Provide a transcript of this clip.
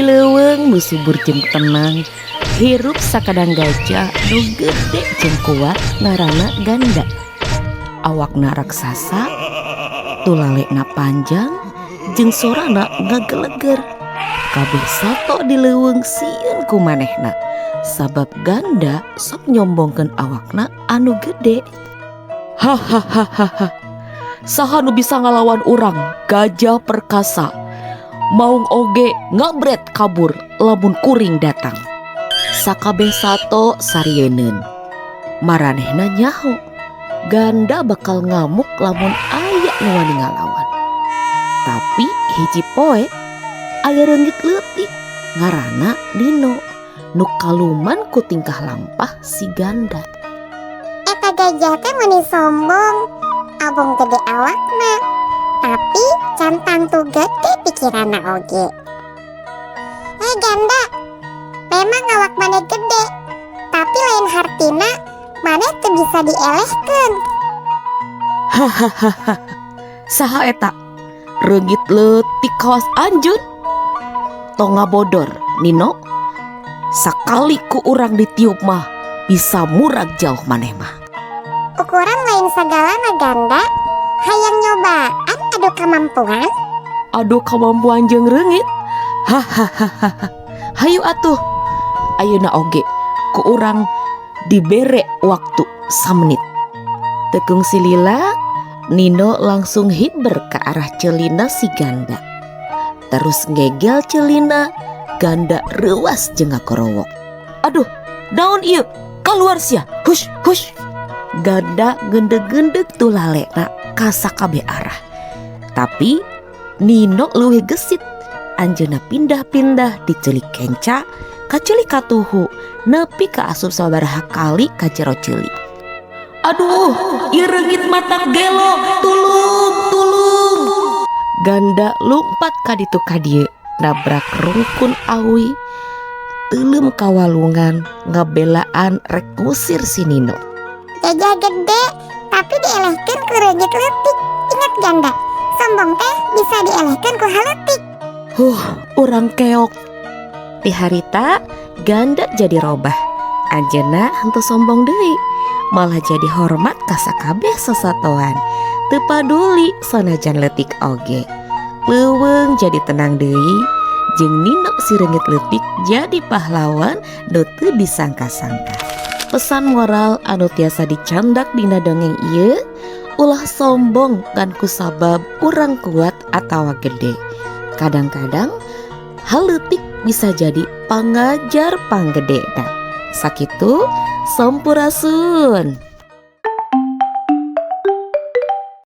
Di leuweung nu subur jeung tenang, hirup sakadang gajah nu gede jeung kuat ngaranna Ganda. Awakna raksasa, tulalena panjang, jeung sorana ngageleger. Kabeh sato di leuweung sieun ku manehna, sabab Ganda sok nyombongkeun awakna anu gede. Hahaha. Saha nu bisa ngalawan urang, gajah perkasa? Maung oge ngabret kabur lamun kuring datang. Sakabeh sato sarieun. Maranehna nyaho Ganda bakal ngamuk lamun aya nu wani ngalawan. Tapi hiji poe aya reungit leutik ngaranna Nino nu kaluman ku tingkah lampah si Ganda. Eta gajah teh meni sombong, abong gede awakna, tapi can tangtu gede pikiranna oge. Eh Ganda, memang awak maneh gede, tapi lain hartina maneh teu bisa dielehkeun. Hahaha, saha eta? Reungit leutik kawas anjeun? Tong ngabodor, Nino. Sakali ku urang ditiup mah bisa murag jauh maneh mah. Ukuran lain sagalana, Ganda. Hayang nyobaan adu kamampuan? Adu kamampuan jeung reungit? Hahaha. Hayu atuh. Ayeuna oge ku urang dibere waktu samenit. Teu kungsi lila, Nino langsung hiber ke arah ceulina si Ganda. Terus ngegel ceulina, Ganda reuas jeung ngakorowok. Aduh, naon ieu? Keluar sia. Hush, hush. Ganda ngendeg-ngendeg tulalena ka sakabeh arah. Tapi Nino leuwih gesit. Anjeunna pindah-pindah ti ceuli kenca ka ceuli katuhu, nepi ka asup sababaraha kali ka jero ceuli. Aduh, ieu reungit matak gelo, tulung, tulung. Ganda lumpat ka ditu ka dieu, nabrak rungkun awi, teuleum ka walungan, ngabelaan rek ngusir si Nino. Gajah gede, tapi dielehkeun ku reungit leutik. Ingat Ganda, sombong teh bisa dielehkeun ku hal leutik. Huh, urang keok. Ti harita Ganda jadi robah. Anjeunna henteu sombong deui, malah jadi hormat ka sakabeh sasatoan. Teu paduli sanajan leutik oge. Leuweung jadi tenang deui, jeung Nino si reungit leutik jadi pahlawan nu teu disangka-sangka. Pesan moral anu tiasa dicandak dina dongeng ieu, ulah sombong ngan kusabab urang kuat atawa gede. Kadang-kadang hal leutik bisa jadi pangajar panggedena. Sakitu, sampurasun.